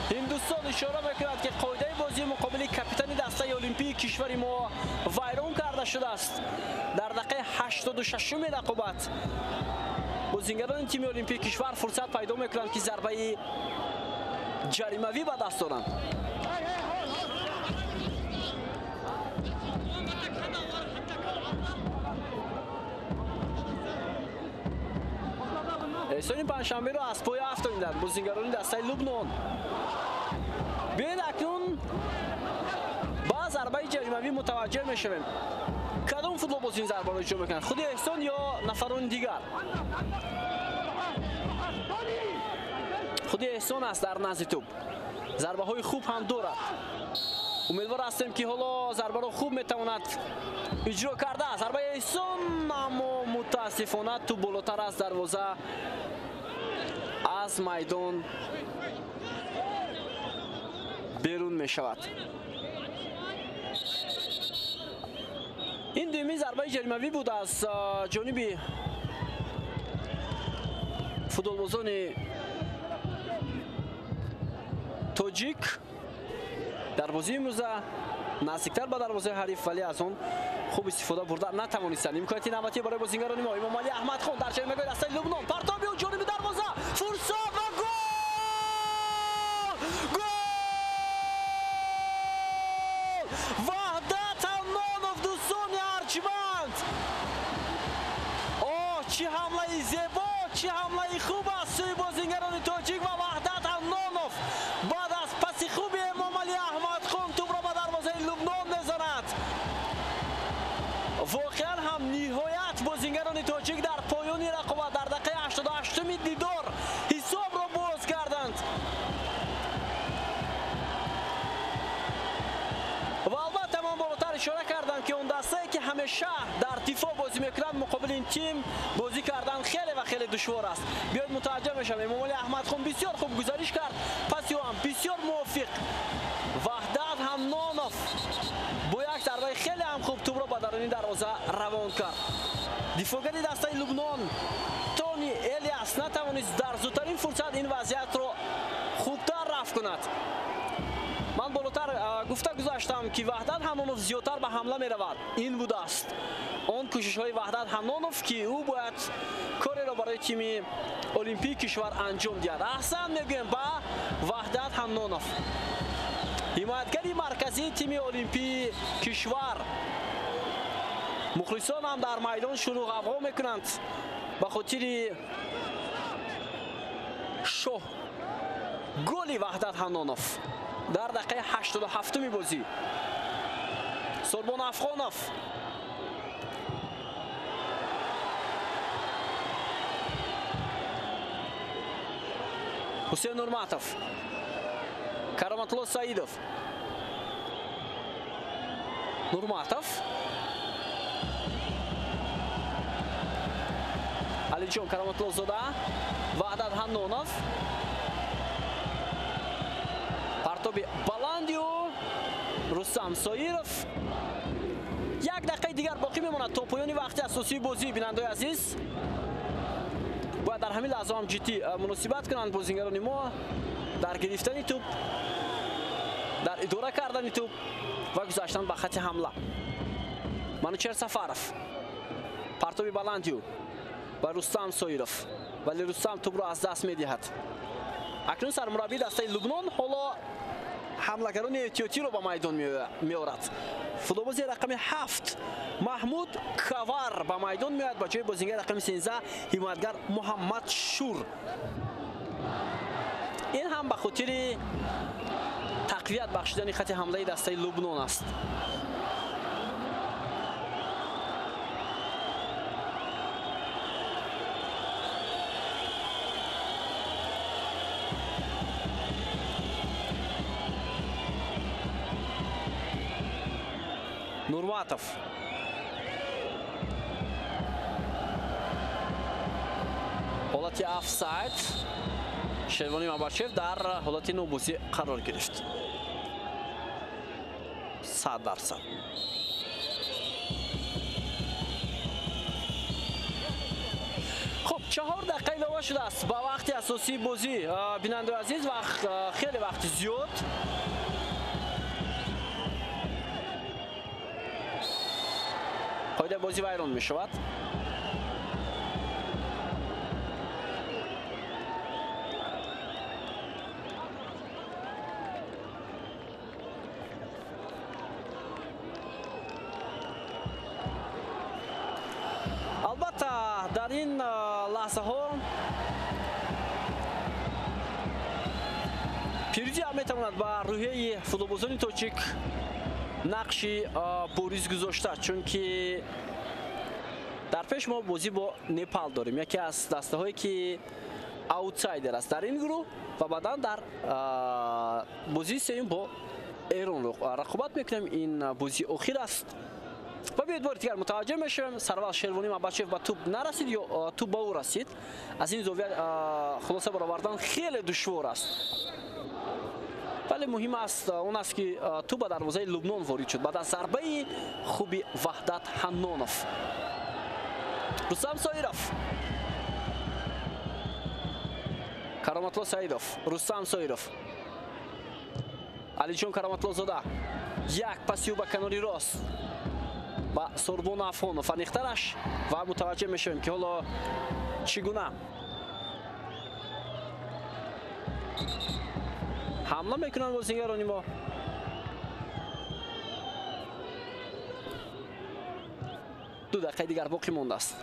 Ҳиндустон ишора мекунад, ки қоидаи бозии муқобили капитани дастаи олимпии кишвари мо вайрон карда шудааст. Дар дақиқаи 86-уми рақобат бозингарони тими олимпии кишвар фурсат пайдо мекунанд, ки зарбаи ҷаримавӣ ба даст доранд. Эҳсони Панҷшанберо аз поя афтониданд бозингарони дастаи Лубнон. Биёед акнун ба зарбаи ҷаримавӣ мутаваҷҷеҳ мешавем. Кадом футболбоз ин зарбаро иҷро мекунад? Худи Эҳсон ё нафарони дигар? Худи Эҳсон аст дар назди тӯб. Зарбаҳои хуб ҳам дорад. Умедвор ҳастем, ки ҳоло зарбаро хуб метавонад иҷро карда. Зарбаи Эҳсон, аммо мутаассифона тӯб болотар аз дарвоза аз майдон берун мешавад. Ин дуюмин зарбаи ҷаримавӣ буд аз ҷониби футболбозони тоҷик дар бозии имрӯза наздиктар ба дарвозаи ҳариф, вале аз он хуб истифода бурда натавонистанд. Имконияти навбатӣ барои бозингарони мо. Имомалӣ Аҳмадхон дар ҷаримагоҳи дастаи Лубнон. Партоби ӯ ҷониби дарвоза. Фурсат ва гол! Гол! Ваҳдат Ҳаннонов, дӯстони арҷманд! Оҳ, чӣ ҳамлаи зебо, чӣ ҳамлаи хуб аз сӯи бозингарони тоҷик ва Ваҳдат Ҳаннонов баъд аз паси хуби Эмомалӣ Аҳмадхон тӯбро ба дарвозаи Лубнон мезанад. Воқеан ҳам ниҳоят бозингарони тоҷик дар поёни рақобат дар дақиқаи 88-уми дидор ҳисобро боз карданд. Ва албатта ман болотар ишора кардам, ки он дастае, ки ҳамеша дар дифоъ бозӣ мекунанд, муқобили ин тим бозӣ кардан хеле ва хеле душвор аст. Биёед мутаваҷҷеҳ мешавем. Эмомалӣ Аҳмадхон бисёр хуб гузариш кард, паси ӯ ҳам бисёр мувофиқ. Ваҳдат Ҳаннонов бо як зарбаи хеле ҳам хуб тӯбро ба даруни дарвоза равон кард. Дифоъгари дастаи Лубнон Тони Элиас натавонист дар зудтарин фурсат ин вазъиятро хубтар рафт кунад. Ман болотар гуфта гузаштам, ки Ваҳдат Ҳаннонов зиёдтар ба ҳамла меравад. Ин будааст он кӯшишҳои Ваҳдат Ҳаннонов, ки ӯ бояд кореро барои тими олимпии кишвар анҷом диҳад. Аҳсан мегӯем ба Ваҳдат Ҳаннонов, ҳимоятгари марказии тими олимпии кишвар. Мухлисон ҳам дар майдон шурӯъ ғавғо мекунанд ба хотири шоҳ голи Ваҳдат Ҳаннонов дар дақиқаи 87-уми бозӣ. Сурбон Афғонов Ҳусейн Нурматов, Кароматло Саидов, Нурматов, Алиҷон Кароматлозода, Ваҳдат Ҳаннонов. Партоби баланди ӯ Рустам Соиров. Як дақиқаи дигар боқӣ мемонад то поёни вақти асосии бозӣ. Бинандаои азиз, бояд дар ҳамин лаҳза ҳам ҷиддӣ муносибат кунанд бозингарони мо дар гирифтани тӯб, дар идора кардани тӯб ва гузаштан ба хати ҳамла. Манучер Сафаров, партоби баланди ӯ ба Рустам Соиров, вале Рустам тӯбро аз даст медиҳад. Акнун сармураббии дастаи Лубнон ҳоло ҳамлагарони эҳтиётиро ба майдон меорад. Футболбози рақами 7 Маҳмуд Кавар ба майдон меояд ба ҷои бозингари рақами 13 ҳимоятгар Муҳаммад Шур. Ин ҳам ба хотири тақвият бахшидани хати ҳамлаи дастаи Лубнон аст. Нурматов. Ҳолати офсайд. Шервони Мабарчев дар ҳолати нобузӣ қарор гирифт. 100%. Хуб, 4 дақиқа илова шудааст ба вақти асосии бозӣ. Бинандаи азиз, вақт хеле вақти зиёд. Қоидаи бозӣ вайрон мешавад. Албатта, дар ин лаҳзаҳо пирӯзӣ ҳам метавонад ба рӯҳияи футболбозони тоҷик нақши бориз гузошта, чунки дар пеш мо бозӣ бо Непал дорем, яке аз дастаҳое ки аутсайдер аст дар ин гурӯҳ, ва баъдан дар бозии сеюм бо Эрон рақобат мекунем. Ин бозии охир аст. Ва биёед бори дигар мутаваҷҷеҳ мешавем. Сарвал Шервонӣ Мабачев ба тӯб нарасид ё тӯб ба ӯ расид. Аз ин зовия хулоса баровардан хеле душвор аст, вале муҳим аст он аст ки тӯб ба дарвозаи Лубнон ворид шуд баъд аз зарбаи хуби Ваҳдат Ҳаннонов. Рустам Соиров, Кароматло Саидов, Рустам Соиров, Алиҷон Кароматлозода, як паси ӯ ба канори рост ба Сорбон Афонов, аниқтараш, ва мутаваҷҷеҳ мешавем ки ҳоло чӣ гуна ҳамла мекунанд бозигарони мо. Ду дақиқаи дигар боқӣ мондааст.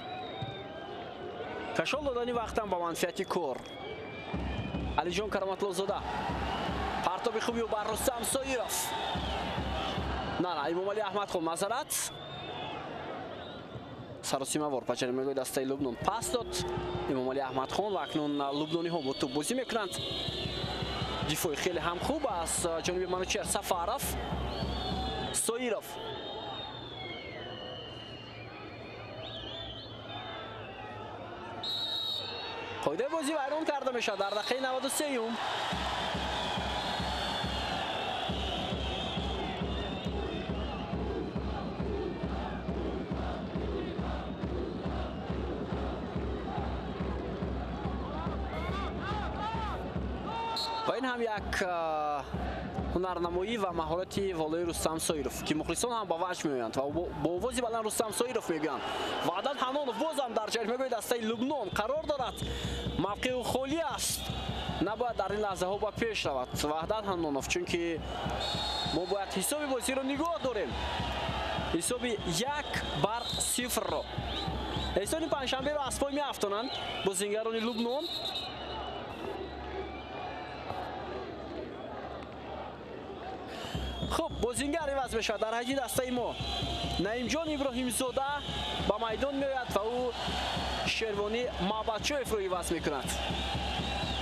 Кашол додани вақтам ба манфиати кор. Алиҷон Кароматлозода, партоби хуби ӯ бар Рустам Соиров. На, на, Имомалӣ Аҳмадхон, мазарат. Саросимавор ба ҷаримагоҳи дастаи Лубнон пас дод Имомалӣ Аҳмадхон, ва акнун лубнониҳо бо тӯб бозӣ мекунанд. Дифои хеле ҳам хуб аз ҷониби Манучер Сафаров. Соиров, қоидаи бозӣ вайрон карда мешавад дар дақиқаи 93-юм. Ва ин ҳам як ҳунарнамоӣ ва маҳорати волои Рустам Соиров, ки мухлисон ҳам ба ваҷд меоянд ва бо овози баланд Рустам Соиров мегӯянд. Ваҳдат Ҳаннонов боз ҳам дар ҷаримагоҳи дастаи Лубнон қарор дорад. Мавқеи ӯ холӣ аст, набояд дар ин лаҳзаҳо ба пеш равад Ваҳдат Ҳаннонов, чунки мо бояд ҳисоби бозиро нигоҳ дорем, ҳисоби 1-0-ро. Эҳсони панҷшанберо аз пой меафтонанд бозингарони Лубнон. Хуб, бозингар иваз мешавад дар ҳайати дастаи мо. Наимҷон Иброҳимзода ба майдон меояд ва ӯ Шервонӣ Мабачоевро иваз мекунад.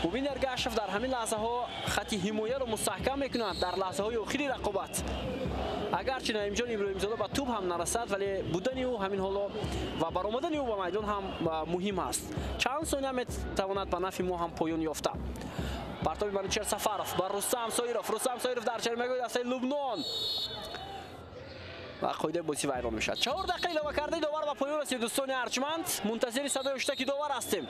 Мубин Эргашев дар ҳамин лаҳзаҳо хати ҳимояро мустаҳкам мекунад дар лаҳзаҳои охири рақобат. Агарчи Наимҷон Иброҳимзода ба тӯб ҳам нарасад, вале будани ӯ ҳамин ҳоло ва баромадани ӯ ба майдон ҳам муҳим аст. Чанд сония метавонад ба нафъи мо ҳам поён ёфта. Партоби Манучер Сафаров бар Рустам Соиров. Рустам Соиров дар ҷаримагоҳи дастаи Лубнон ва қоидаи бозӣ вайрон мешавад. 4 дақиқа илова кардаи довар ба поён расид. Дӯстони арҷманд, мунтазири садои ҳуштаки довар ҳастем.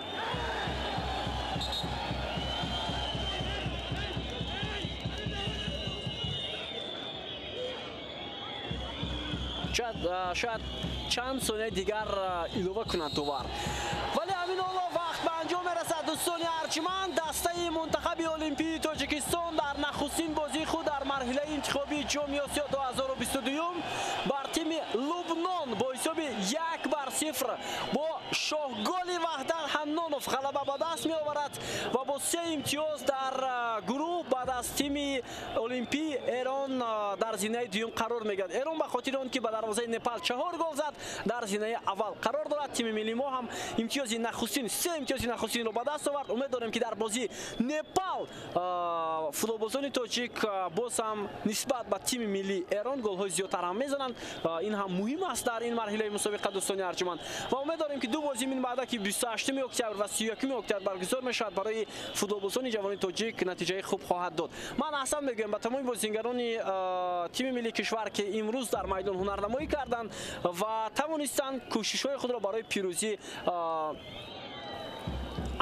Шояд чанд сонияи дигар илова кунад довар, вале ҳамин ҳоло вақт ба анҷом мерасад. Дӯстони арҷманд, дастаи мунтахаби Олимпии Тоҷикистон дар нахустин бозии худ дар марҳилаи интихобии Ҷоми Осиё 2022 бар тими Лубнон бо ҳисоби 1-0 бо шоҳголи Ваҳдат Ҳаннонов ғалаба ба даст меоварад ва бо 3 имтиёз дар гурӯҳ баъд аз тими Олимпии Эрон дар зинаи дуюм қарор мегирад. Эрон ба хотири он ки ба дарвозаи Непал 4 гол зад, дар зинаи аввал қарор дорад. Тими миллии мо ҳам имтиёзи нахустин, 3 имтиёзи нахустинро ба даст овард. Умед дорем, ки дар бозии Непал футболбозони тоҷик боз ҳам нисбат ба тими миллии Эрон голҳои зиёдтар ҳам мезананд. Ин ҳам муҳим аст дар ин марҳилаи мусобиқа, дӯстони арҷманд, ва умед дорем, ки ду Ду бозии минбаъда, ки 28 октябр ва 31 октябр баргузор мешавад, барои футболбозони ҷавони тоҷик натиҷаи хуб хоҳад дод. Ман аҳсан мегӯям ба тамоми бозингарони тими миллии кишвар, ки имрӯз дар майдон ҳунарнамоӣ карданд ва тавонистанд кӯшишҳои худро барои пирӯзӣ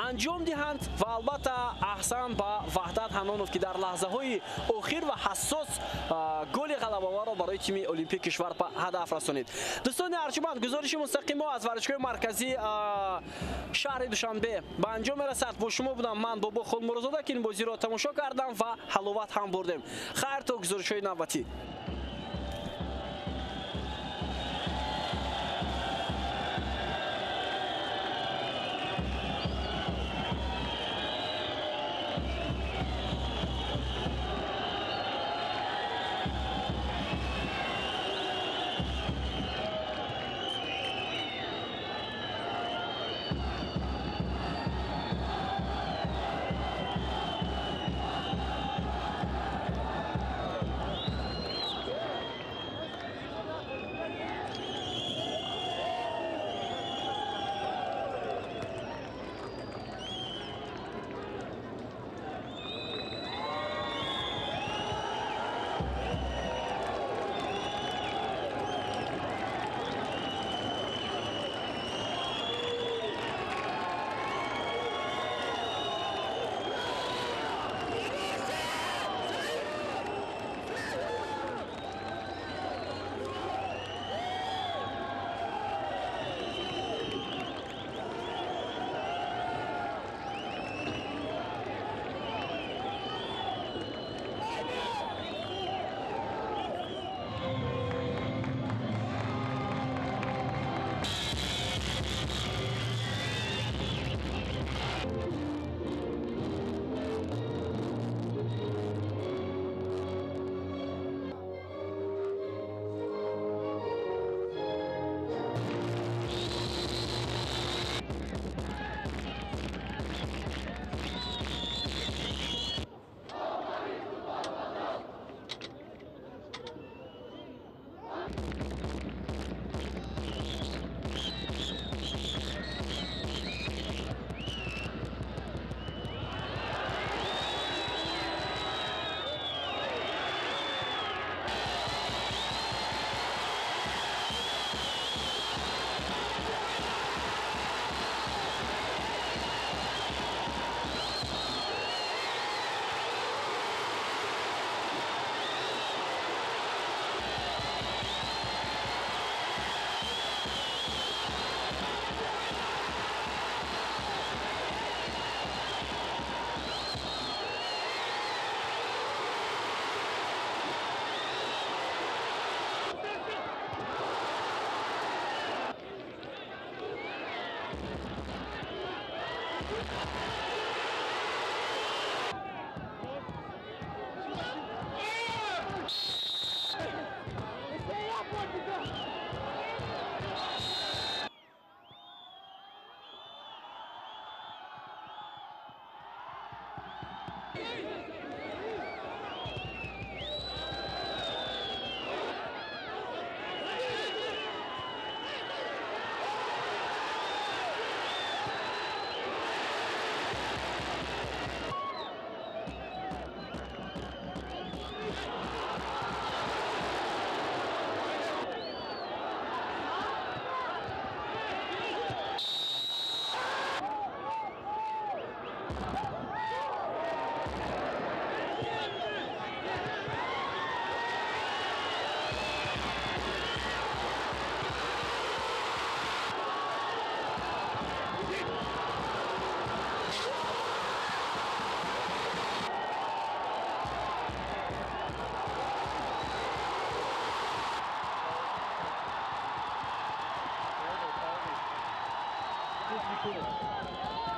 анҷом диҳанд. Ва албатта аҳсан ба Ваҳдат Ҳанонов, ки дар лаҳзаҳои охир ва ҳассос голи ғалабаоварро барои тими Олимпии кишвар ба ҳадаф расонид. Дӯстони арҷманд, гузориши мустақим мо аз варзишгоҳи марказии шаҳри Душанбе ба анҷом мерасад. Бо шумо будам ман, Бобо Холмурозода, ки ин бозиро тамошо кардам ва ҳаловат ҳам бурдем. Хайр то гузоришҳои навбатӣ.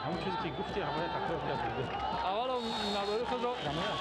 ҳамон чизе ки гуфти ҳамая такрор кард. Аввало надори худро ҳамая.